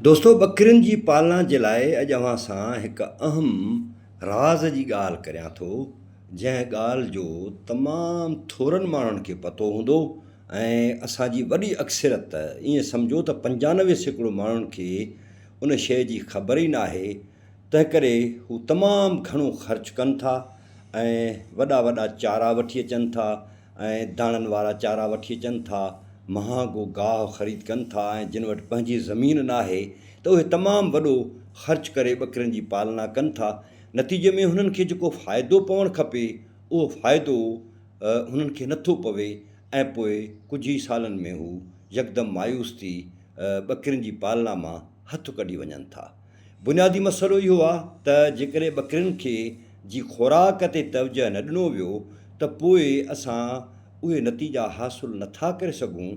دوستو ٻڪرين جي پالنا جي لاء اڄ اوهان سان هڪ اهم راز جي ڳالهه ڪريان ٿو جنهن ڳالهه جو تمام ٿورن ماڻهن کي پتو هوندو ۽ اسان جي وڏي اڪثريت ائين سمجهو ته 95% ماڻهن کي ان شيء جي خبر ئي ناهي تنهنڪري هو تمام گهڻو خرچ ڪن ٿا ۽ وڏا وڏا چارا وٺي اچن ٿا ۽ داڻن وارا چارا وٺي اچن ٿا، مهانگو گاهه خريد ڪن ٿا ۽ جن وٽ پنهنجي زمين ناهي ته اهي تمام وڏو خرچ ڪري ٻڪرين جي پالنا ڪن ٿا، نتيجي ۾ هنن کي جيڪو فائدو پوڻ کپي اهو فائدو هنن کي نٿو پوي ۽ پوء ڪجهه ئي سالن ۾ هو يڪدم مايوس ٿي ٻڪرين جي پالنا مان هٿ ڪڍي وڃن ٿا. بنيادي مسئلو اهو آ ته جيڪڏهن ٻڪرين کي جي خوراڪ تي توجهه نه ڏنو ويو ته پوء اسان اهي نتيجا حاصل نه ٿا ڪري سگهون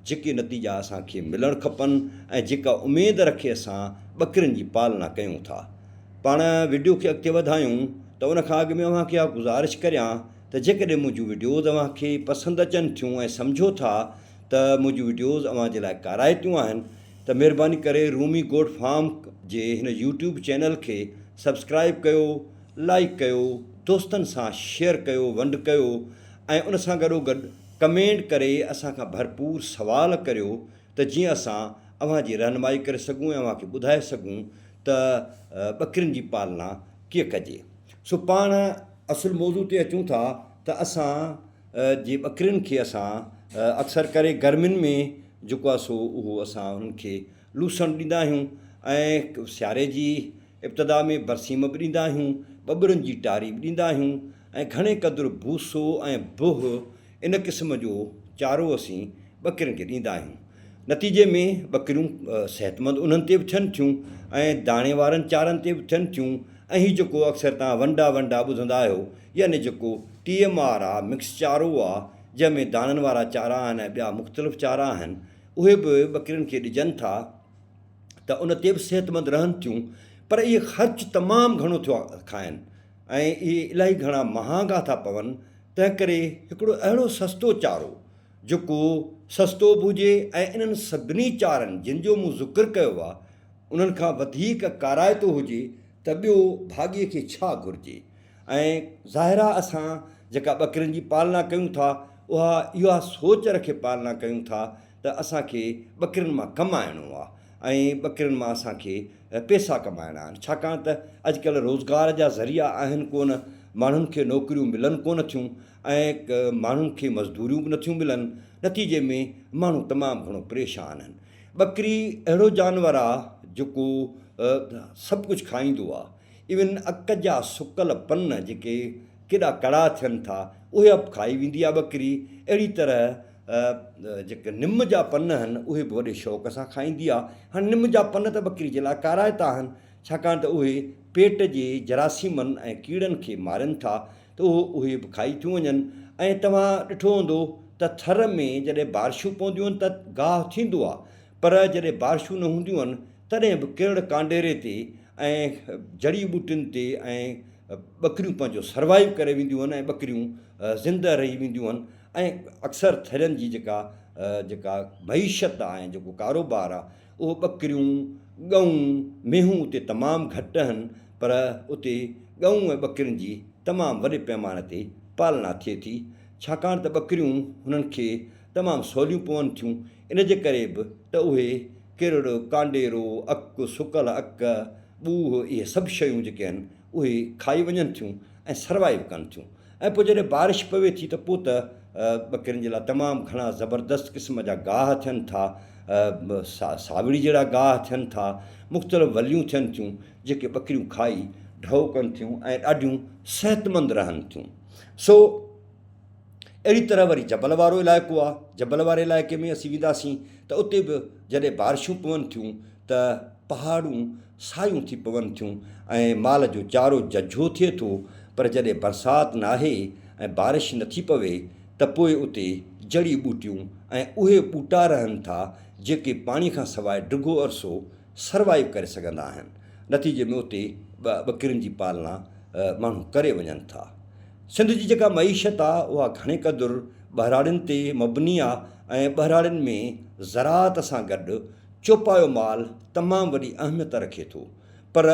جيڪي نتيجا اسان کي ملڻ کپن ۽ جيڪا اميد رکي اسان ٻڪرين جي پالنا ڪيون ٿا. پاڻ وڊيو کي اڳتي وڌايون ته ان کان اڳ ۾ اوهان کي اها گذارش ڪريان ته جيڪڏهن منهنجون وڊيوز اوهان کي پسند اچن ٿيون ۽ سمجهو ٿا ته منهنجون وڊيوز اوهان جي لاء ڪارائتيون آهن ته مهرباني ڪري رومي گوٽ فارم جي هن يوٽيوب چينل کي سبسڪرائيب ڪيو لائيڪ ڪيو دوستن سان شيئر ڪيو ونڊ ڪيو ۽ ان سان گڏو گڏ ڪمينٽ ڪري اسان کان ڀرپور سوال ڪريو ته جيئن اسان اوهان جي رهنمائي ڪري سگهون ۽ اوهان کي ٻڌائي سگهون ته ٻڪرين جي پالنا ڪيئن ڪجي سو پاڻ اصل موضوع تي اچون ٿا ته اسان جي ٻڪرين کي اسان اڪثر ڪري گرمين ۾ جيڪو آهي سو اهو اسان انهن کي لوسڻ ڏيندا آهيون ۽ سياري جي ابتدا ۾ برسيم به ڏيندا آهيون، ٻٻرن جي ٽاري به ڏيندا آهيون ۽ گهڻي قدر بوسو ۽ بهه ان قسم جو چارو اسين ٻڪرين کي ڏيندا آهيون. نتيجي ۾ ٻڪريون صحتمند انهن تي به ٿين ٿيون ۽ داڻي وارن چارن تي به ٿين ٿيون ۽ هي جيڪو اڪثر توهان ونڊا ونڊا ٻڌندا آهيو يعني جيڪو ٽي ايم آر آ مڪس چارو آ جنهن ۾ داڻن وارا چارا آهن ۽ ٻيا مختلف چارا آهن اهي به ٻڪرين کي ڏجن ٿا ته ان تي به صحتمند رهن ٿيون پر اهي خرچ تمام گهڻو ٿيو کائن ۽ اهي الاهي گهڻا مهانگا ٿا پون تنهن ڪري هڪڙو اهڙو سستو چارو جيڪو سستو به هجي ۽ انهن سڀني چارن جن جو مون ذڪر ڪيو آهي انهن کان وڌيڪ ڪارائتو هجي ته ٻيو ڀاڳيي کي ڇا گهرجي ۽ ظاهر آهي اسان جيڪا ٻڪرين جي پالنا ڪيون ٿا اها اها سوچ رکي پالنا ڪيون ٿا ته اسان کي ٻڪرين مان ڪمائڻو آهي ۽ ٻڪرين مان اسان کي پيسا ڪمائڻا آهن ڇاڪاڻ ته اڄڪلهه روزگار جا ذريعا آهن ڪونه ماڻهن کي نوڪريون ملن ڪونه ٿيون ۽ ماڻهن کي مزدوريون به نٿيون ملن، نتيجي ۾ ماڻهو تمام گهڻو پريشان آهن. ٻڪري اهڙو جانور آ جيڪو سڀ ڪجهه کائيندو آ. ايون اڪ جا سڪل پن جيڪي ڪيڏا ڪڙا ٿين ٿا اهي به کائي ويندي آ ٻڪري. اهڙي طرح جيڪي نم جا پن آهن اهي به وڏي شوق سان کائيندي آ. هاڻي نم جا پن ته ٻڪري جي لاء ڪارائتا آهن ڇاڪاڻ ته اهي پيٽ جي جراثيمن ۽ ڪيڙن کي مارين ٿا ته اهو اهي به کائي ٿيون وڃن ۽ توهان ڏٺو هوندو ته ٿر ۾ جڏهن بارشون پونديون آهن ته گاهه ٿيندو آهي پر جڏهن بارشون نه هونديون آهن تڏهن به ڪرڙ ڪانڊيري تي ۽ جڙي ٻوٽين تي ۽ ٻڪريون پنهنجو سروائيو ڪري وينديون آهن ۽ ٻڪريون زنده رهي وينديون آهن ۽ اڪثر ٿرين جي جيڪا جيڪا معيشت آهي ۽ جيڪو ڪاروبار آهي اهو ٻڪريون، ڳئون، مينهون اتي تمام گهٽ آهن پر اتي ڳئون ۽ ٻڪرين جي تمام وڏي پئماني تي پالنا ٿئي ٿي ڇاڪاڻ ته ٻڪريون هنن کي تمام سوليون پون ٿيون ان جي ڪري به ته اهي ڪرڙ، ڪانڊيرو، اڪ، سڪل اڪ، ٻوهه اهي سڀ شيون جيڪي آهن اهي کائي وڃن ٿيون ۽ سروائيو ڪن ٿيون ۽ پوء جڏهن بارش پوي ٿي ته پوء ته ٻڪرين جي لاء تمام گهڻا زبردست قسم جا گاهه ٿين ٿا، ساوڙي جهڙا گاهه ٿين ٿا، مختلف وليون ٿين ٿيون جيڪي ٻڪريون کائي ڍؤ ڪن ٿيون ۽ ڏاڍيون صحتمند رهن ٿيون. سو اهڙي طرح وري جبل وارو علائقو آهي، جبل واري علائقي ۾ اسين وينداسين ته اتي به جڏهن بارشون پون ٿيون ته پهاڙون سايون ٿي پون ٿيون ۽ مال جو چارو ججهو ٿئي ٿو پر جڏهن برسات ناهي ۽ بارش نٿي پوي ته پوء اتي جڙي ٻوٽيون ۽ اهي ٻوٽا رهن ٿا جيڪي پاڻي کان سواء ڊگهو عرصو سروائيو ڪري سگهندا آهن نتيجي ۾ اتي ٻڪرين جي پالنا ماڻهو ڪري وڃن ٿا. سنڌ جي جيڪا معيشت آ اها گهڻي قدر ٻهراڙين تي مبني آ ۽ ٻهراڙين ۾ زراعت سان گڏ چوپايو مال تمام وڏي اهميت رکي ٿو پر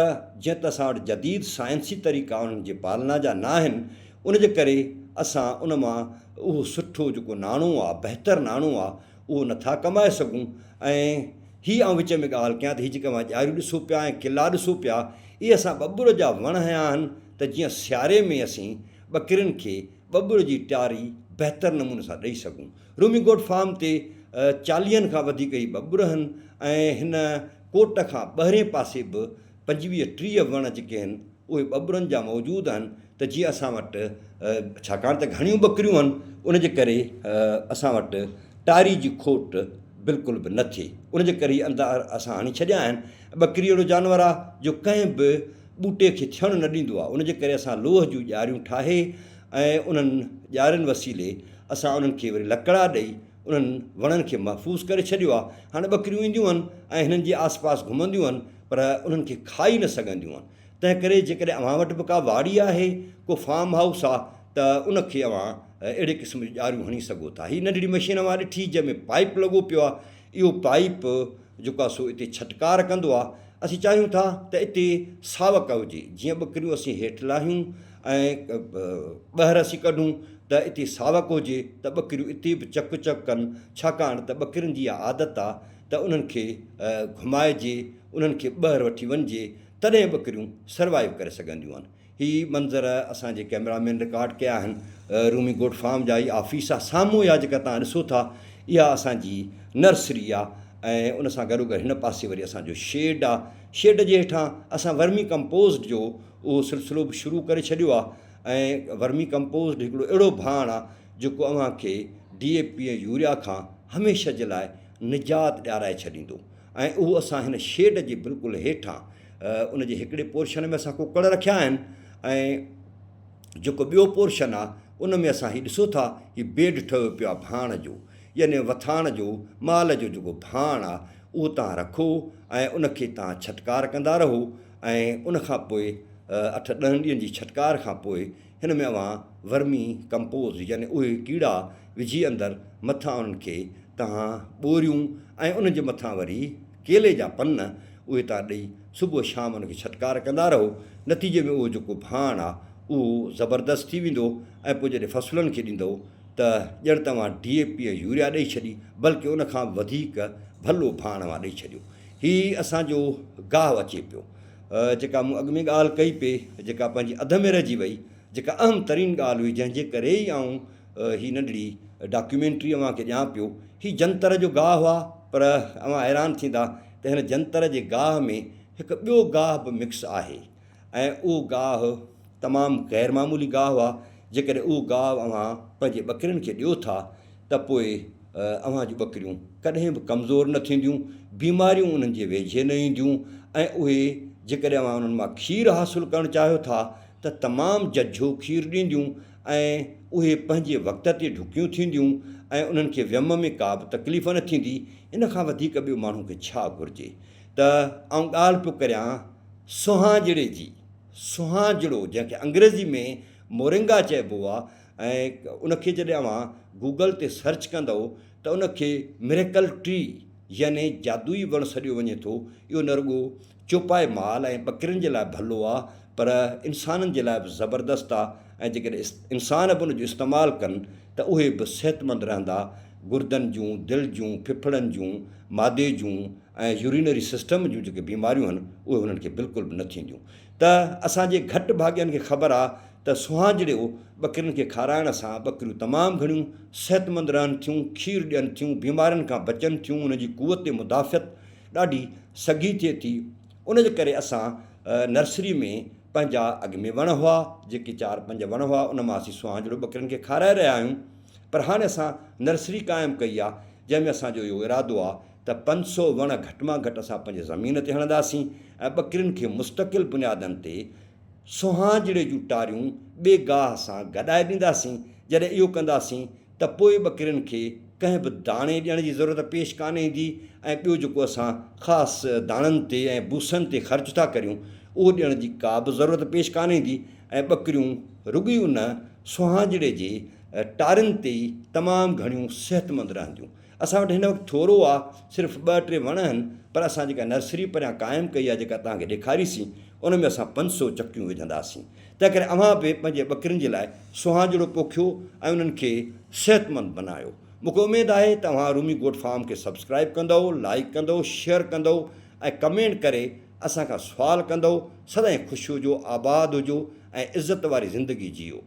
جيئن ته اسان وٽ جديد سائنسي طريقا انهن جي پالنا جا ناهن ان جي ڪري اسان ان مان اهو سٺو جيڪو ناڻو آ بهتر ناڻو آ اهو نٿا ڪمائي سگهون ۽ هي آئون وچ ۾ ڳالهه ڪيان ته هي جيڪي اوهان ڄاريون ڏسو پيا ۽ قلعا ڏسو پيا اهي اسان ٻٻر جا وڻ هنيا آهن ته جيئن سياري ۾ اسين ٻڪرين کي ٻٻر جي ٽاري بهتر نموني سان ڏئي سگهون. رومي گوٽ فارم تي چاليهن کان وڌيڪ هي ٻٻر هن ۽ هن ڪوٽ کان ٻهرين پاسي به 25 30 وڻ جيڪي هن اهي ٻٻرن جا موجود آهن ته جيئن اسان وٽ ڇاڪاڻ ته گهڻيون ٻڪريون هن ان جي ڪري اسان وٽ ٽاري جي کوٽ بلڪل به نه ٿئي ان جي ڪري هي اندر اسان هڻي ڇڏيا آهن. ٻڪري اهڙو جانور آهي جو ڪنهن به ٻوٽي کي ٿيڻ نه ڏيندو آهي ان جي ڪري اسان لوهه جون ڄاريون ٺاهي ۽ انهن ڄارين وسيلي اسان انهن کي وري لڪڙا ڏئي انهن وڻن کي محفوظ ڪري ڇڏيو آهي. هاڻي ٻڪريون اينديون آهن ۽ هنن جي آس پاس گهمنديون آهن پر انهن کي کائي نه سگهنديون آهن. تنهن ڪري جيڪڏهن اوهان وٽ به ڪا واڙي آهي، ڪو فارم هائوس آهي ته ان کي اوهان اهڙي قسم جون ڄاريون هڻي سگهو ٿا. هي ننڍڙي مشين اوهان ڏٺي جنهن ۾ پائيپ لڳو پيو آهي. اهو پائيپ جيڪو آهي سو اتي ڇٽڪار ڪندو آهي. اسين چاهيون ٿا ته اتي ساوڪ هجي، جيئن ٻڪريون اسين هيٺ لاهيون ۽ ٻهر اسين ڪڍون ته اتي ساوڪ هجي ته ٻڪريون اتي به چڪ چڪ ڪن، ڇاڪاڻ ته ٻڪرين جي اها عادت آهي ته انهن کي گهمائجي، انهن کي ٻهر وٺي وڃجي، تڏهن ٻڪريون سروائيو ڪري سگهنديون آهن. هي منظر اسان جي ڪئميرا مين رڪارڊ ڪيا آهن. رومي گوٽ فارم جا هي آفيس آ سامهون اها جيڪا توهان ڏسو ٿا اها اسان جي نرسري آ ۽ ان سان گڏوگڏ هن پاسي وري اسان جو شيڊ آ. شيڊ جي هيٺان اسان ورمي ڪمپوزڊ جو اهو سلسلو به شروع ڪري ڇڏيو آ ۽ ورمي ڪمپوزڊ هڪڙو اهڙو ڀاڻ آ جيڪو اوهان کي ڊي اي پي ۽ يوريا کان هميشه جي لاء نجات ڏيارائي ڇڏيندو ۽ اهو اسان هن شيڊ جي بلڪل هيٺان ان جي هڪڙي پورشن ۾ اسان ڪڪڙ رکيا آهن ۽ جيڪو ٻيو پورشن آهي ان ۾ اسان هي ڏسو ٿا هي بيڊ ٺهيو پيو آهي ڀاڻ جو يعني وٿاڻ جو مال جو جيڪو ڀاڻ آهي اهو تان رکو ۽ ان کي تان ڇٽڪار ڪندا رهو ۽ ان کان پوء اٺ ڏهن ڏينهن جي ڇٽڪار کان پوء هن ۾ اوهان ورمي ڪمپوز يعني اهي ڪيڙا وجهي اندر مٿان انهن کي توهان ٻوريون ۽ انهن جي مٿان وري ڪيلي جا پن اهي تان ڏئي صبح شام ان کي ڇٽڪار ڪندا رهو نتيجي ۾ اهو جيڪو ڀاڻ آ اهو زبردست ٿي ويندو ۽ پوء جڏهن فصلن کي ڏيندؤ ته ڄڻ ته اوهان ڊي اي پي ۽ يوريا ڏئي ڇڏي بلڪه ان کان به وڌيڪ ڀلو ڀاڻ اوهان ڏئي ڇڏيو. هي اسان جو گاهه اچي پيو جيڪا مون اڳ ۾ ڳالهه ڪئي پئي جيڪا پنهنجي اڌ ۾ رهجي وئي جيڪا اهم ترين ڳالهه هئي جنهن جي ڪري ئي آئون هي ننڍڙي ڊاڪيومينٽري اوهان کي ڏيان پيو. هي جنتر جو گاهه آ پر اوهان حيران ٿيندا ته هن جنتر جي گاهه ۾ هڪ ٻيو گاهه به مڪس آهي ۽ اهو گاهه تمام غير معمولي گاهه آ. جيڪڏهن اهو گاهه اوهان پنهنجي ٻڪرين کي ڏيو ٿا ته پوء اوهان جون ٻڪريون ڪڏهن به ڪمزور نه ٿينديون، بيماريون انهن جي ويجهي نه اينديون ۽ اهي جيڪڏهن اوهان انهن مان کير حاصل ڪرڻ چاهيو ٿا ته تمام ججهو کير ڏينديون ۽ اهي پنهنجي وقت تي ڍڪيون ٿينديون ۽ انهن کي ويم ۾ ڪا به تڪليف نه ٿيندي، ان کان وڌيڪ ٻيو ماڻهو کي ڇا گهرجي؟ ته آئون ڳالهه پيو ڪريان سهانجڙي جي، سهانجڙو جنهن کي انگريزي ۾ مورنگا چئبو آهي ۽ ان کي جڏهن اوهان گوگل تي سرچ ڪندؤ ته ان کي مريڪل ٽري يعني جادوئي وڻ سڏيو وڃي ٿو، اهو نه رڳو چوپائي مال ۽ ٻڪرين جي لاء ڀلو آ پر انسانن جي لاء به زبردست آ ۽ جيڪڏهن انسان به ان جو استعمال ڪن ته اهي به صحتمند رهندا، گردن جون، دل جون، ڦڦڙن جون، معدي جون ۽ يورينري سسٽم جون جيڪي بيماريون هن اهي هنن کي بلڪل به نه ٿينديون ته اسان جي گهٽ ڀاڳين کي خبر آ ته سهانجڙيو ٻڪرين کي کارائڻ سان ٻڪريون تمام گهڻيون صحتمند رهن ٿيون، کير ڏين ٿيون، بيمارين کان بچن ٿيون، انهن جي قوت مدافعت ڏاڍي سگهي ٿئي ٿي، ان جي ڪري اسان نرسري ۾ پنهنجا اڳ ۾ وڻ هئا، جيڪي چار پنج وڻ هئا، ان مان اسين سهانجڙو ٻڪرين کي کارائي رهيا آهيون، پر هاڻي اسان نرسري قائم ڪئي آهي، جنهن ۾ اسان جو اهو ارادو آهي ته 500 وڻ گهٽ مان گهٽ اسان پنهنجي زمين تي هڻنداسين ۽ ٻڪرين کي مستقل بنيادن تي سهانجڙي جون ٽاريون ٻئي گاهه سان گڏائي ڏينداسين، جڏهن اهو ڪنداسين ته پوء ٻڪرين کي ڪنهن به داڻي ڏيڻ جي ضرورت پيش ڪانه ايندي ۽ ٻيو جيڪو اسان خاص داڻن تي ۽ بوسن تي خرچ ٿا ڪريون اهو ڏيڻ جي ڪا به ضرورت پيش ڪانه ايندي ۽ ٻڪريون رڳي ان سهانجڙي جي ٽارين تي ئي تمام گهڻيون صحتمند رهنديون. اسان وٽ هن وقت ٿورو آ، صرف ٻه ٽي وڻ آهن، پر اسان جيڪا نرسري پريان قائم ڪئي آهي جيڪا توهان کي ڏيکاريسين ان ۾ اسان 500 چڪيون وجهنداسين. تنهنڪري اوهان به پنهنجي ٻڪرين جي لاء سهانجڙو پوکيو ۽ انهن کي صحتمند بنايو. مون کي اميد آهي ته اوهان رومي گوٽ فارم کي سبسڪرائيب ڪندؤ، لائيڪ ڪندؤ، شيئر ڪندؤ ۽ ڪمينٽ ڪري اسان کان سوال ڪندؤ. سدائين خوش هجو، آباد هجو ۽ عزت واري زندگي جيئو.